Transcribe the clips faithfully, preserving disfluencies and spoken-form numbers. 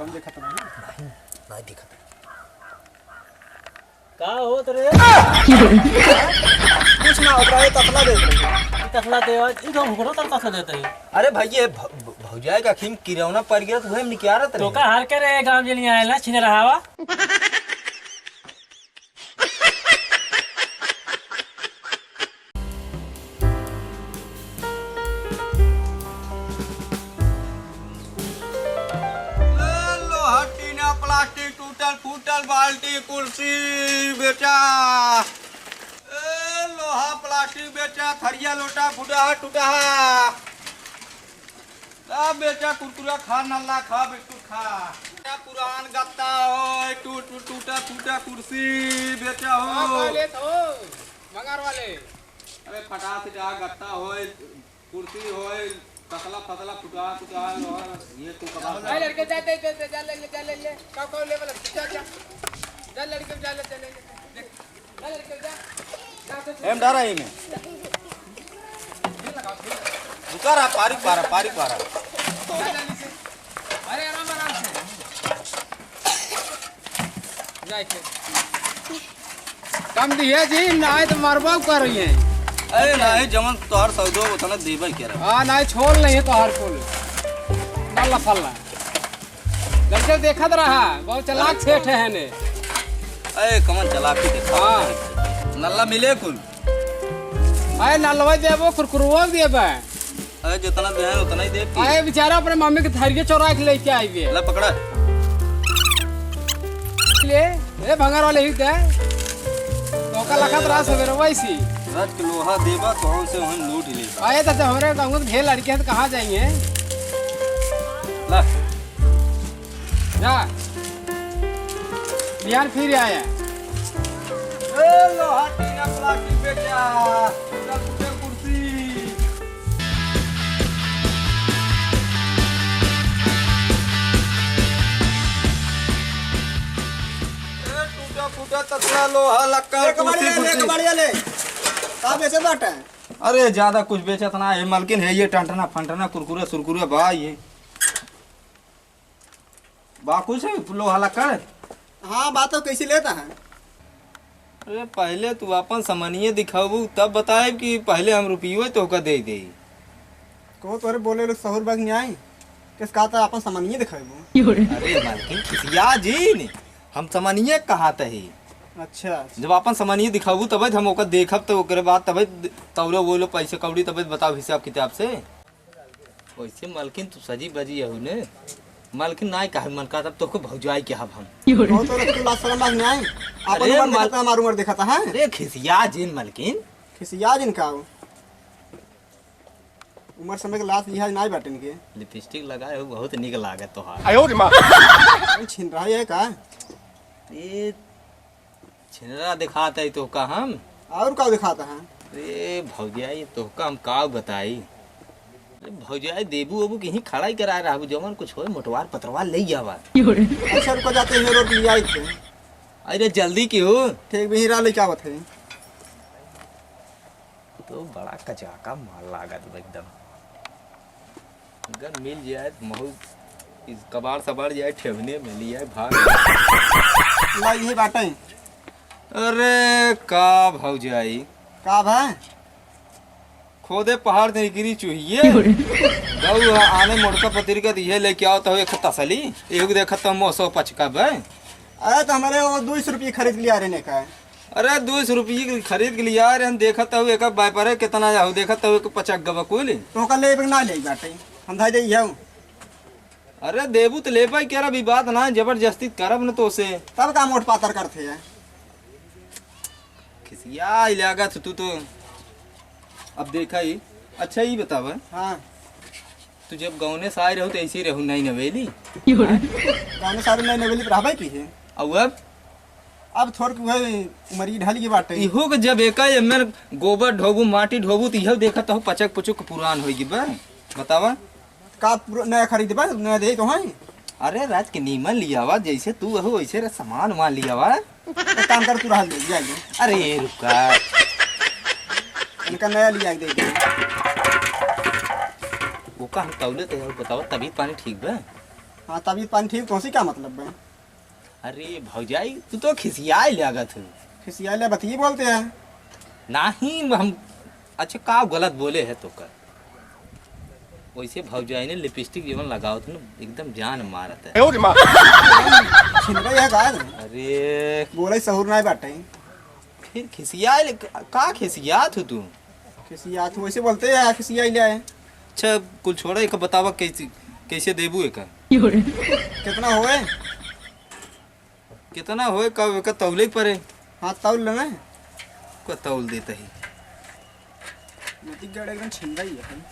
हम देखत नहीं। नहीं, नहीं देखत। का होत रे? कुछ ना होत रहे, तसला देत रहे। ई तसला देवा, ई तो घुघरो तर तसला देत है। अरे भैया, भ-, भ-, भौजाई का खीम किरौना पड़ गया, तो हम निकालत रहे। तो का हार के रे, गांव जलिया आयल ना, छिने रहावा। ए, लोहा, टीना, प्लास्टिक, टूटल फूटल बाल्टी, कुर्सी बेचा। ए, लोहा, प्लास्टिक बेचा, थरिया, लोटा, फूटा है, टूटा है। सब बेचा, कुरकुरा खा, नल्ला खा, बिस्कुट खा। बेचा पुरान गत्ता होय, टूट, टूटा फूटा कुर्सी बेचा हो। कहाँ लेत हो? मगर वाले। अरे फटा से जा, गत्ता होय, कुर्सी होय, तसला फसला फुटा फुटा होय, ये तू कबाब ए लड़के, जा, जा, जा, जा, ले ले, जा, ले ले। का, का ले वाला? जा, जा। जा लड़के, जा ले, जा ले, जा। देख। जा लड़के, जा। जा, जा, जा। एम डारा ही में। रुका रहा, पारी पारा, पारी पारा। जा जल्दी से। अरे आराम, आराम से। जा इसे। कम दिहे जी, नाहीं तो मरबो करिहैं। अरे नाहीं, जवन तोहार सौदो उतना देबे के रहा। हाँ, नाहीं, छोड़ नहीं है तोहार कुल। नल्ला फल्ला। जब जब देखत रहा, बहुत चालाक सेठ है ने। अरे कमन चालाकी देखा। हाँ। नल्ला मिले कुल। अरे नलवा देबो, कुरकुरवा देबे। अरे जितना दे हैं उतना ही दे। अरे बेचारा अपने मम्मी के थरिया चोरा के लेके आई बे। ला पकड़ा। ले, ए भंगार वाले ही दे। तो का लखत रहा सवेरे वैसी। रात के लोहा देबा तो हमसे हम लूट ही लेबा। अरे तो हमरे गाँव में ढेर लड़के हैं तो कहाँ जाएंगे? ला। जा। बिहान फिर आया। ए, लोहा, टीना, प्लास्टिक बेचा, टूटा फूटा कुर्सी। ए, टूटा फूटा तसला, लोहा, लक्कड़, ए, कबाड़िया कुर्सी, ले, कुर्सी। कबाड़िया ले। का बेचे बाटे? अरे, ज्यादा कुछ बेचत ना है, मलकिन है ये टंटना फंटना, कुरकुरे सुरकुरे बा ये। बा कुछ है, लोहा लक्कड़? हाँ, बा तो कैसे लेता है? अरे, पहले तू आपन समनिये दिखाबू, तब बताएब कि पहले हम रुपियो तोहका दे देई। कहो तोरे बोले लोग सहूर बाग नहीं आई, किस कहा था आपन समनिये दिखाबू? अरे मालकिन, खिसिया जिन, हम समनिये कहा तही। अच्छा, अच्छा। जब आपन समनिये दिखाबू, तबे हम ओकर देखब, तो ओकरे बाद तबे तौले वोले पैसे कौड़ी, तबे बताओ हिसाब किताब से। वैसे मालकिन तू सजी बजी हऊ ने, मालकिन नाय कहे मन का, तब तोहको भौजाई के हब हम। बहुत औरत के लाज शरम लाज नहीं आई। अपन अरे उम्र माल-, देखता, हमार उम्र देखता है। अरे खिसिया जिन मालकिन। खिसिया जिन का हो? उम्र समय के लाज लिहाज नहीं बाटे इनके। लिपस्टिक लगाए हो, बहुत निक लागत तोहार। आयो रे माँ। कोई छिनरा है का? ए छिनरा दिखात है तोहका हम। और का दिखाता है? अरे भौजाई, तोहका हम का बताई? अरे भौजाई, देबू ओबू कहीं खड़ा ही कराए रहबू, जवन कुछ होए मोटवार पतरवार ले आवा। अच्छा, रुको, जाते हैं, रोक लिया इसे। अरे जल्दी की हो। ठीक भी हीरा लेके आवत है। तो बड़ा कचाका माल लागत बा एकदम। अगर मिल जाए तो महू इस कबाड़ सबाड़ जाए ठेवने में लिया भाग। ला यही बाटे। अरे का भौजाई? का भा? खोदे पहाड़ से गिरी चुहिए। गऊ है, आने मोटका पत्रिका दिए लेके आओ तो एक तसली। एहू देखत तो मोसो पचका बे। अरे तो हमारे वो दो सौ रुपये खरीद लिया रहने का। अरे, दो सौ रुपये की खरीद के लिया रे, हम देखत हूँ, एक व्यापार है, कितना जाओ, देखत हूँ, एक पचक गवा कुल। तो का लेबे ना ले बाटे, हम धाई दे जाऊ। अरे, देबू तो ले पाई, क्या रहा, अभी बात ना, जबरदस्ती करब न तो से। तब का मोट पातर करते हैं? खिसिया ही लागत तू तो। अब देखा ही। अच्छा, ये बतावा। हाँ। तू जब गौने से आए रहू, तो ऐसे ही रहू, नहीं नवेली? गौने सारू नहीं नवेली, पर रहबे की है? अब? अब थोड़ के वही उमरी ढल गई बाटे। इहो के जब एका एमे गोबर ढोबू, माटी ढोबू, तो इहो देखत हो पचक पुचुक पुरान होई गई बा। बतावा। का पुर-, नया खरीदबा, नया दे तो हैं। अरे राज के नीमन लियावा, जैसे तू हो वैसे रे सामान वामान लियावा। एक काम कर, तू रह ले, जा ले। अरे रुका। इनका नया लिया के दे दे। वो का हम तौले तो यार बतावा, तबीयत पानी ठीक बा? हाँ, तबीयत पानी ठीक, तोसी का मतलब बे? अरे भौजाई, तू तो खिसियाए लागत हो। खिसियाए ले बतिये बोलते हैं। नहीं, हम, अच्छा, का गलत बोले है तो कर? वैसे भौजाई ने लिपस्टिक जवन लगावत है ना, एकदम जान मारत है। ए, ओ रे माँ। छिनरा यह का है? अरे। बोले सहूर ना बाटे। फिर खिसियाए ले, का खिसियात हो तू? खिसियात हो, वैसे बोलते हैं, खिसियाए ले आए। अच्छा, कुल छोड़ा, एक बतावा कैसे, कैसे देबू एक? कितना होए? कितना होए, कब एकर तौले परे? हाँ, तौल लेना है। को तौल देता ही। मोती गड़ एकदम छिंदा ही है भाई।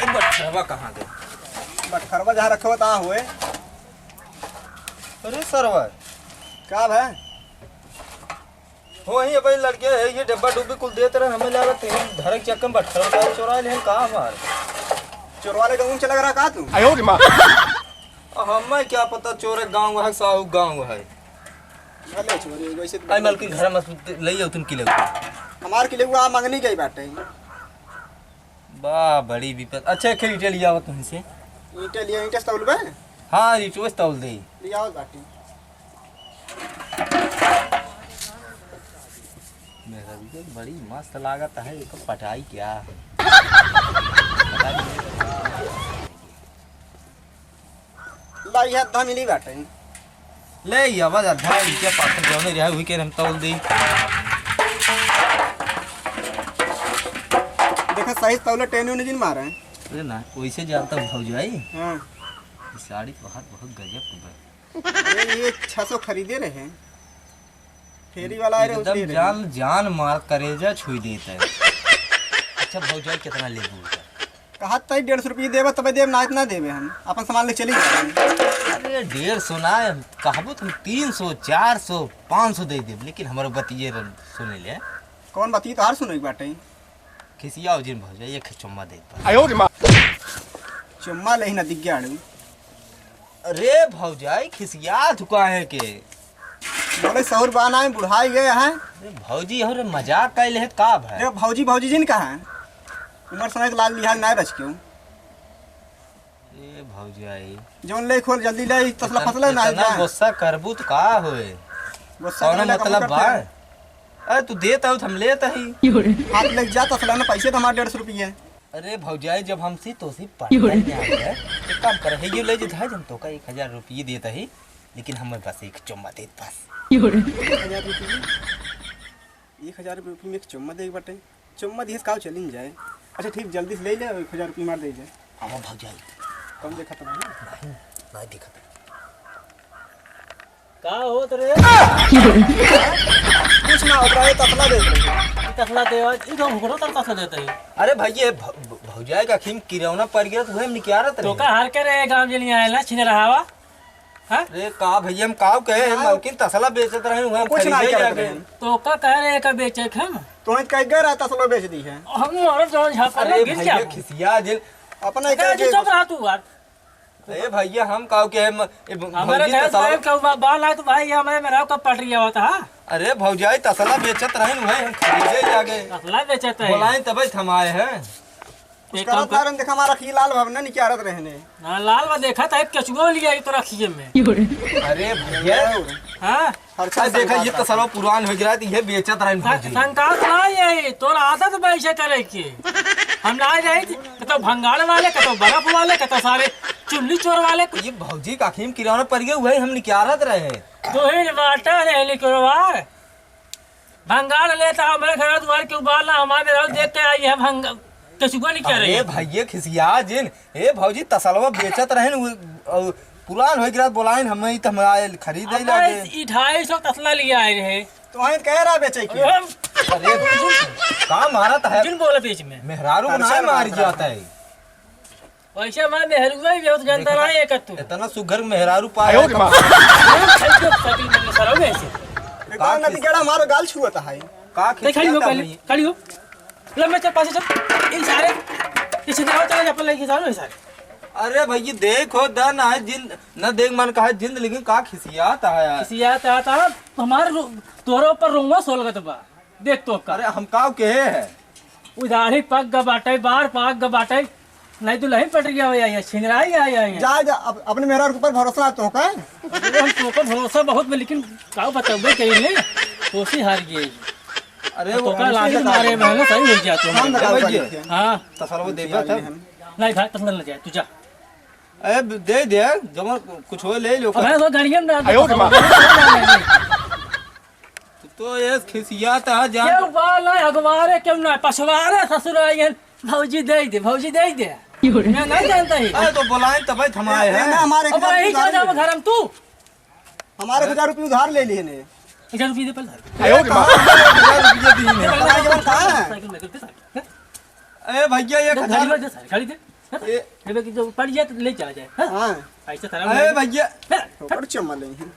ए, बटखरवा कहाँ गए? बटखरवा जहाँ रखे हुआ, तहाँ हुए। अरे सरवा। का भाई? हो ही भाई, लड़के है, ये डब्बा डुब्बी कुल देत रहे, हमें लगा तेरे धरे के चक्कर में बटखरा उतारे चोरा ले हैं, का हमार? चोरवा ले गाँव चला रहा का तू? आयो रे माँ। अब हमें क्या पता चोर गाँव है, साहू गाँव है। भले चोरी, वैसे तो आई मलकिन घर में ले आओ तुम किलो। हमार किलो हुआ मंगनी गई बाटे। बा, बड़ी विपत। अच्छा, एक ईंटे लियावत तुमसे। ईंटे लिया, ईंटे से तौलबे? हाँ, ईंटवे से तौल दे। लियावत बाटी। मेरा भी बड़ी मस्त लागत है, एक पटाई क्या? लाई है, आधा मिली बाटे। ले, ये आवाज आधा इनके पास जौने रहे, वही के हम तौल दी। देखा, सही तौले टेन उन्हें जिन मारे। अरे ना, वैसे जानता हूँ भौजाई। हाँ। ये साड़ी तोहार बहुत गजब के बा। अरे, ये छह सौ खरीदे रहे। फेरी वाला आए रहे, एकदम उतरे रहे। जान, जान मार, करेजा छुई देता है। अच्छा भौजाई, कितना लेबू का? कहा तई डेढ़ सौ रुपये देबे, तबे देब, ना इतना देबे हम। अपन सामान ले चली जाए। अरे डेढ़ सौ ना, कहबो तुम तीन सौ, चार सौ, पाँच सौ दे देब, लेकिन हमारे बतिये रन-, सुन ले। कौन बतिये तोहार सुने के बाटे? खिसियाओ जिन भौजाई, एक चुम्मा दे दे। आयो रे माँ। चुम्मा ले ही ना दिग्गे आड़ू। अरे भौजाई, खिसिया तू काहे के? बोले सहूर बा ना, बुढ़ाई गए हैं। अरे भौजी, हो रे, मजाक कैले है का भाई? अरे भौजी, भौजी जिन कहा है? उम्र समय के लाल लिहाज ना बच क्यों? ए भौजाई। जौन ले खोल, जल्दी ले, तसला इतना, फसला ना इतना जाए। गुस्सा करबू तो का होए? गुस्सा कौनो करने का मतलब मतलब बा? क्या है? अरे तू देत आऊ तो हम लेत ही। हाथ लेके जा, तसला ना, पैसे तो हमारे डेढ़ सौ रुपये। अरे भौजाई, जब हमसे तोसे पटल जाए, एक काम कर, हे ये ले जे धाय, हम तोका एक हजार रुपये देत ही, लेकिन हमें बस एक चुम्मा दे बस। एक हजार रुपये, एक हजार रुपये में एक चुम्मा दे बाटे। चुम्मा दिहिस का चलिन जाए। अच्छा ठीक, जल्दी से ले ले, एक हजार रुपये मार दे जाए। आवा भौजाई। कम देखा तो नहीं? नहीं, नहीं देखा तो। का होत रे? कुछ ना होत रहे, तसला देत रहे। ई तसला देवा, ई तो हमरो तर तसला देत है। अरे भैया, भ-, भ-, भौजाई का अखिम किरौना पड़ गया, तो हम निकालत रहे। तो का हर के रे गांव जलिया आयल ना, छिन रहावा? हाँ? अरे का भैया, हम काव कहे हैं, हाँ। मलकिन तसला बेचत रहे, वह हम कुछ ना खरीदे करत जाके। रहे। तो का कह रहे हैं का बेचे के हम? तो हम कह गए रहा, तसला बेच दी है। हम मरत जौन झापा अरे गिर भैया, जाबो। खिसिया दिल। अपना ही अरे कह जी, के चुप रहा तू यार। अरे भैया, हम काव के हम, ए, भ-, हमारे भौजी घर तसला में क्यों बा-, बाल आए तो भाई, ये हमारे मेहरारू का पटरी आवत है। अरे भौजाई, तसला बेचत रहे न भाई, हम खरीदे जाके। तसला बेचत है। बोलाए तबे थमाए हैं। एक उसका काम कर। कारण देखा, हमारा खी लाल भवन निकारत रहने। हाँ, लाल में देखा था, एक केचुआ लिया तो रखिए में। अरे भैया। हाँ। हर साल अरे देखा, ये संकात तो सारा पुरान हो गया है, तो ये बेचत रहन सं-, भौजी। संकात ना ये, तोर आदत बा ऐसे करे के। हम ना जाई, कतो भंगाल वाले, कतो बर्फ वाले, कतो सारे चुल्ली चोर वाले। ये भौजी का अखीम किराना पड़ गए, वही हम निकालत रहे। तू ही बाटा रहे निकलवा। भंगाल लेता हमरे घर दुआर के उबाल ना, हमारे मेहरारू देख के आई है भंग-, केचुआ नहीं कह रही अरे है। भैया खिसिया जिन, ए भौजी, तसलवा बेचत रहेन, उ, अउ, पुरान होइ गिरा, बोलाइन, हम ही त हम आयल खरीदे अबे, लागे। ई ढाई सौ तसला लिया आए रहे। तो वहीं कह रहा बेचे की। अरे हम अरे, का मारत है? जिन बोले बीच में। मेहरारू को खर्चा ना ना मार मार जाता है। वैसे हमारे मेहरुआ ही बहुत जनता देखा, रहा है एक तू। इतना सुघर मेहरारू पाया आयो है रे माँ। तो हम खाई के सभी में सरावे ऐसे। एक का और नदी खिस- गड़ा मारो, गाल छुअता है। का देख, खिसिया खड़ी हो, का पहले, भाई? खड़ी हो। लो, मैं चल, पासे चल। इन सारे, पीछे जाओ, चलो, चप्पल लेके जाओ, ये सारे। अरे भैया, देखो दा, ना है जिंद, ना देख मन कहा जिंद, लेकिन का खिसियात आया। खिसियात आया था, हमारे रो-, तोरे ऊपर रोंवा सोलगत बा। देख तो का। अरे हम काव के है? उधारी पक ग बाटे, बार पाक ग बाटे, नहीं तो नहीं पट गया हो या, या छिंगराई आया है। जा, जा, अप-, अपने मेहरारू के ऊपर भरोसा ना तो का? अरे हम तो का भरोसा बहुत बा, लेकिन का बताऊं भाई, कहीं नहीं, कोसी हार गई। अरे तो वो का हमसे लाठी लगा मारे दे। बहन, सही हो गया तो। हम लगा भैया। दे। हाँ। तसलवा दे दे। नहीं भाई, तसला ना जाए, तू जा। ए, दे दे, जमा कुछ हो ले लो। अबे, तो गाड़ियाँ में डाल दे। आयो रे माँ। तू तो ये खिसियात आ जा। क्यों बाल है, अगवारे क्यों ना, पछवारे ससुर आई है। भौजी दे दे, भौजी दे दे। मैं नहीं जानता ही। अरे, तो बुलाए तब थमाए ए, हैं। ना, हमारे अब खिलाफ वही जा उधार जाओ नहीं। घर हम तू। हमारे हजार रुपये उधार ले लिए ने। हजार रुपये दे पहले। आयो रे माँ। हजार रुपये दी ने। हजार रुपये कहाँ है? साइकिल में दे, साइकिल। ए भैया, एक हजार। गाड़ी में दे, साइकिल, गाड़ी दे। ए। ये कि जो पड़ जाए तो ले चला जाए, हाँ? हाँ। ऐसे तरह ए में। भैया। हैं? फोकट चम्मा ले हैं।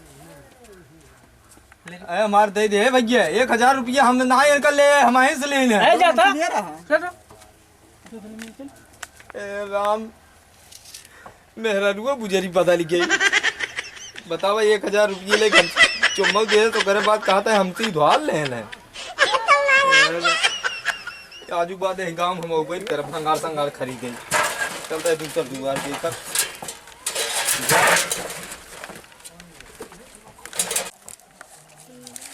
ले ले। ए, हमार दे दे, ए भैया, एक हजार रुपया हम ना इनका ले, हम यहीं से ले लें। ए, जाता। ले रहा। चल, चल। ए राम, मेहरारुआ बुजरी बदल गई। बतावा, एक हजार रुपये लेके हम चुम्बक दे तो करे बात कहता है, हमसे ही धोल ले लें। आजू बात है गाँव हम उबैत करब, भंगार संगार खरीदे। चलता है दूसर दुआर के तक।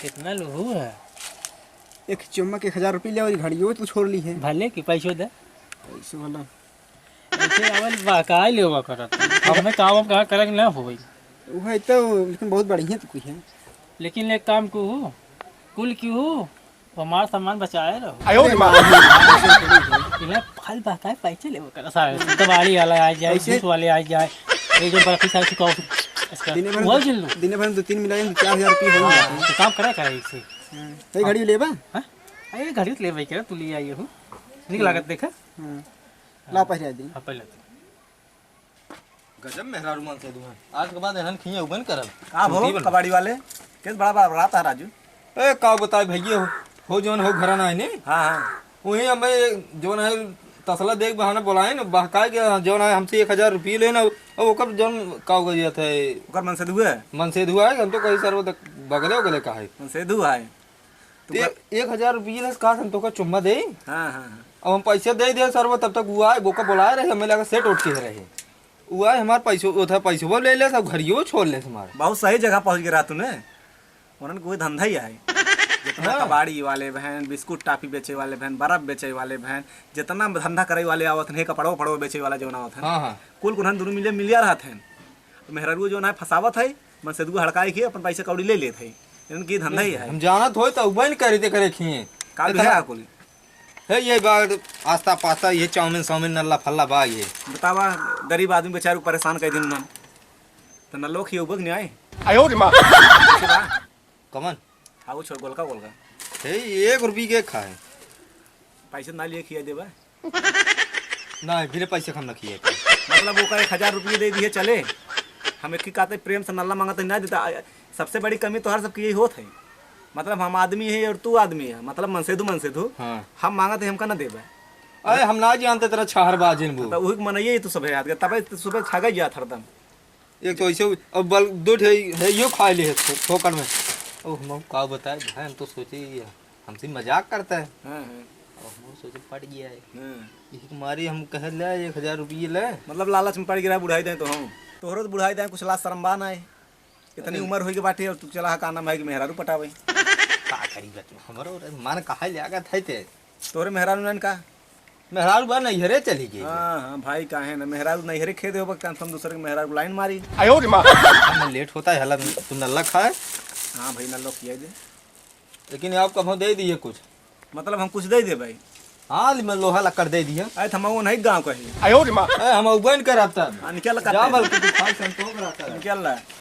कितना लुहू है? एक चुम्बक एक हजार रुपये ले और घड़ियो तू छोड़ ली है। भले कि पैसो दे। पैसो वाला। ऐसे आवल बहकाए लेवा करत। अब मैं काम वाम कहाँ करक ना होई। वो है तो, लेकिन बहुत बढ़िया तो कुछ है। लेकिन एक काम को हो, कुल की हो, वो हमार सामान बचाए रहो। आयो रे माँ। इन्हें फल बहकाए पैसे लेवा कर, सारे कबाड़ी वाला आ जाए, पैसे? जूस वाले आ जाए, ये जो बर्फी सारे चुकाओ, इसका दिने भर वो में, जिन लो। दिने भर में दो तीन मिला, दो चार हजार रुपये हो हाँ, जाते हैं। तो काम करा करे इससे। हाँ। कई घड़ी लेबा? हाँ? अरे घड़ी तो ले भाई, कह तू ले आई हो। निक लागत देखा। हाँ। ला पहले दे। हाँ, पहले दे। गजब मेहरारू मन से दुआ। आज के बाद एहन खिए उबन करब। का भो, छुट्टी बन। कबाड़ी वाले? केस बड़ा बड़ा रात है राजू। ए, का बताए भैया, हो, हो जौन हो घरा ना है ने? हाँ, हाँ। वही हमें जौन है तसला देख बहाना बोलाए न, बहकाए के जौन है हमसे एक हजार रुपये लेना, अब ओकर जौन का हो गया था? ओकर मनसेधुआ है? मनसेधुआ है, हम तो कहीं सर वो तक बगले उगले का है। मनसेधुआ है। तू ते कर- एक हजार रुपये ले का हम तोका चुम्मा दे? हाँ, हाँ, हाँ। अब हम पैसे दे दे सर, वो तब तक वो आए, बोका बुलाए रहे, हमें लगा सेट उठ के रहे। वो आए, हमार पैसो, वो था पैसो ले ले, सब घरियो छोड़ ले हमार। बहुत सही जगह पहुँच गया तू ने। उन्हन कोई धंधा ही है। जितना हाँ। कबाड़ी वाले भैन, बिस्कुट टाफी बेचे वाले भैन, बर्फ बेचे वाले भैन, जितना धंधा करे वाले आवत हैं, कपड़ो उपड़ो बेचे वाला जो ना आवत हैं, हाँ, हाँ। कुल कुन्हन दोनों मिले मिलिया रहत हैं। मेहरारू जो ना फंसावत है, मनसेधुआ हड़काए के अपन पैसा कौड़ी ले लेत है। इनकी धंधा ही है। हम जानत होई त उबैन करी ते करे खिए। का इतना बिहार कुल? हे, ये बा आस्ता पास्ता, ये चाउमीन साउमीन, नल्ला फल्ला बा ये। बतावा, गरीब आदमी बेचारू परेशान कर दिन उन्हन। त नल्लो खिए उबक नहीं आए। आयो रे माँ। कैसे बा? कमन? हाँ, वो छोड़, गोलका, गोलका। हे, एक रुपये के खाए। पैसे ना लिए खिया देबा? ना, बिना पैसे हम ना खिए। मतलब, ओका एक हजार रुपये दे दिए, चले। हम एक ही कहते, प्रेम से नल्ला मांगते ना देता। सबसे बड़ी कमी तोहर सबकी यही होत है। मतलब, हम आदमी है और तू आदमी है। मतलब, मनसेधु, मनसेधु। हाँ। हम मांगते, हमका ना देबे। अरे, हम ना जानते तेरा छहर बाजिन बू। तो वही मनइये तू सब है याद कर, तबे तो सुबह छागा गया था हरदम। एक तो ऐसे अब बल दो ठे है, यो खा ले है फो-, फोकट में। अब हम का बताए भाई, हम तो सोचे ये हमसे मजाक करता है। हाँ, हाँ। और हम सोचे पट गया है। हाँ। यही के मारे हम कह ले एक हजार रुपये ले। मतलब लालच में पड़ गिरा बुढ़ाई दें तो हम। तोहरो तो बुढ़ाई दें, कुछ लाज शर्म बा ना है। इतनी अरे। उम्र होई के बाटे और तू चला है का नाम है कि मेहरारू पटावे। का करी बच्चों, हमरो रे मन कहा ले आगा था ते। तोहरे मेहरारू नैन का? मेहरारू बा नैहरे चली गई। हाँ, हाँ, भाई, काहे ना? मेहरारू नैहरे खेदे हो, बकता हम दूसरे के मेहरारू लाइन मारी। आयो रे माँ। हम लेट होता है, हला तू नल्ला खाए। हाँ भाई, नल्लो खिया दे। लेकिन आप कभो दे दिए कुछ। मतलब, हम कुछ दे दे भाई? हाँ, मैं लोहा लक्कड़ दे दिए। अरे, हम वो नहीं गाँव कही। आयो रे माँ। ए, हम उबैन करब तब। हाँ, निकल ला जा काटे। बल्कि तू खाए संतोष रहता है। निकल ला।